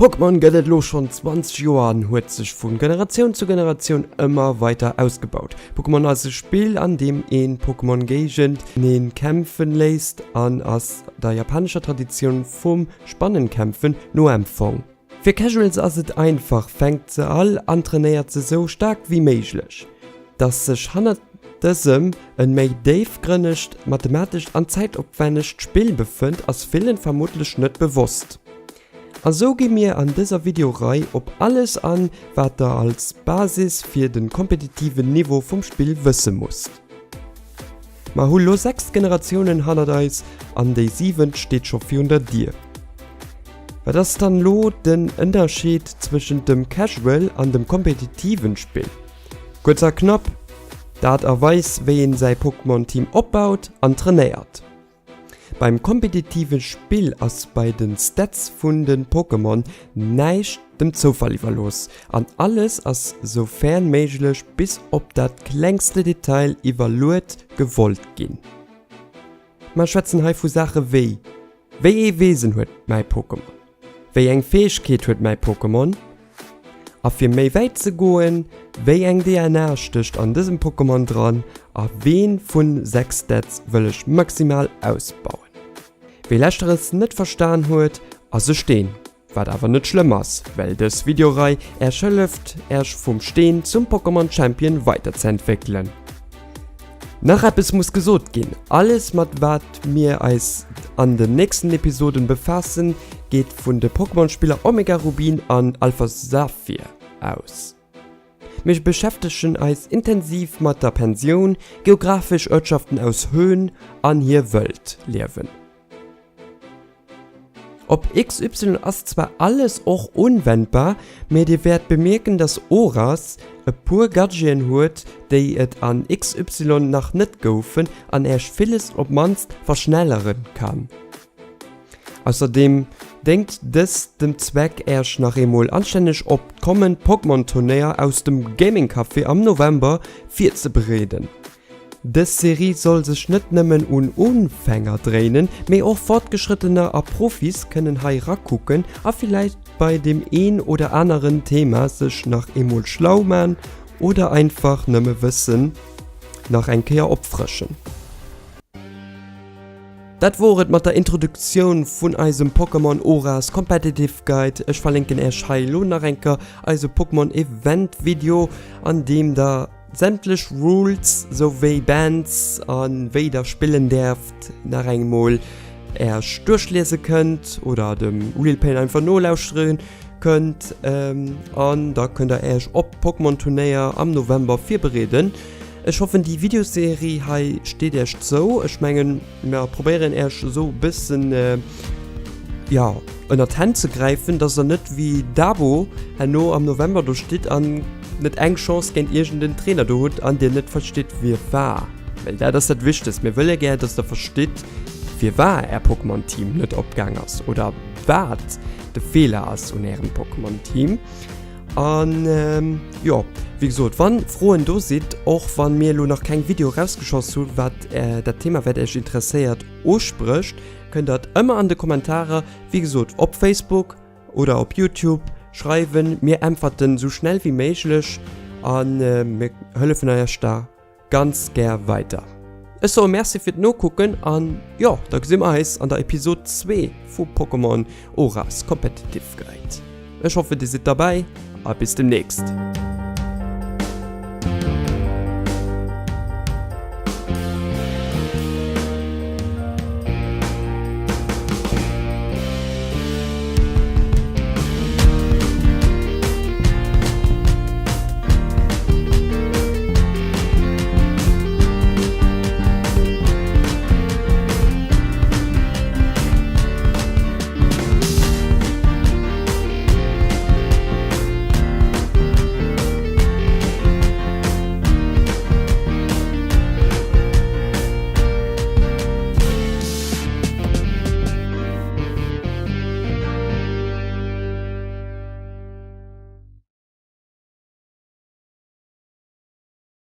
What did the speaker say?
Pokémon gëtt et elo schonn 20 Joer an huet sech vu Generatioun zu Generatioun ëmmer weider ausgebaut. Pokémon ass e Spill an deem een Pokémon géigenteneen kämpfen léisst an ass der japanescher Traditioun vum Spannenkämpfen noempfongen. Fir Casuals ass et einfach, fänkt se all an trainéiert se sou staark wéi méiglech. Dass sech hannert dësem en méi déifgrënnegt, mathematescht an zäitopwännegt Spill befënnt ass villen vermuttlech net bewosst. A sou gi mir an dëser Videorei op alles an, wat der als Basis fir den kompetitiven Niveau vum Spill wësse musst. Mer hu lo 6 Generatiounen hannert eis an déi siwent steet scho virun der Dier. Wat ass dann lo den Ënnerscheed zwëschent dem Casual an dem kompetitiven Spill? Kuerz a knapp, d'Aart a Weis wéi een säi Pokémon Team opbaut an trainéiert. Beim kompetitive Spill ass bei den Stats vun den Pokémon näischt dem Zoufall iwwerlooss an alles ass soufern méiglech bis op dat klengste Detail iwwerluet gewollt ginn. Mer schwätzen hei vu Saache wéi, Wéi ee Wesen huet mäi Pokémon? Wéi eng Fäegkeet huet mäi Pokémon? A fir méi wäit ze goen, wéi eng DNA stécht an dësem Pokémon dran a ween vun 6 Stats wëll ech maximal ausbauen? Wee leschteres net verstan huet, ass e Steen. Wat awer net schlëmm ass, well dës Videorei äerch hëlleft äerch vum Steen zum Pokémon Champion weiderzeentwéckelen. Nach eppes muss gesot ginn, Alles mat wat mir eis an den nächsten Episoden befaassen, geet vun de Pokémon-Spiller Omega Rubin an Alpha Saphir aus. Mir beschäftegen eis intensiv mat der Pensioun, geographesch Uertschaften aus Hoenn an hir wëllt Liewen. Op XY ass zwar alles och unwendbar, mee dir wäert bemierken dass Oras e puer Gadgeten huet déi et an XY nach net goufen an äech villes op mannst verschnelleren kann. Ausserdeem déngt dës dem Zweck äech nach eemol anstänneg op d'kommend Pokémon Turnéier aus dem Gaming Café am November virzebereeden. Dës Serie soll sech net nëmmen un Unfänger dréinen, mee och Fortgeschrëttener a Profis kënnen hei rakucken a villäicht bei deem een oder aneren Thema sech nach eemol schlau man oder einfach nëmme Wëssen nach eng Kéier opfrëschen. Dat wor et mat der Introduktioun vun eisem Pokémon Oras Competitive Guide. Ech verlénken äech hei elo nach eng Kéier eise Pokémon Event Video an deem der Sämtlech Rules souwéi Bans a wéi der spillen däerft nach eng mol Äerch duerchliese kënnt oder dem RealPain einfach nolauschtere kënnt an da kënnt der Äerch op d'Pokémon Turnéier am November virbereeden. Ech hoffen déi Videoserie hei steet Äerch zou. Ech mengen mer probéieren Äerch esou e bëssen jo ënnert d'Hänn ze gräifen, dass der net wéi Dabo herno am November do stitt an net eng Chance géint iergend en Trainer do hutt an dir net verstitt firwar. Well dat ass dat Wichtegst, mir wëlle gär dass der verstitt firwar är Pokémon Team net opgaang ass oder wat de Feeler ass un ärem Pokémon Team. An jo, wéi gesot, wann Froen do sidd, och wann mir elo nach keng Video rausgeschoss hunn, wat dat Thema wat iech interesséiert usprécht, kënnt der et ëmmer an de Kommentarer, wéi gesot op Facebook, oder op Youtube schreiwen, mir äntwerten sou schnell wéi méiglech an mir hëllefen Iech da ganz gär weider. Ech soe Merci fir d'Nokucken an jo, da gesi mer eis an der Episode 2 vu Pokémon Oras Competitive Guide. Ech hoffen dir sidd derbäi a bis demnächst.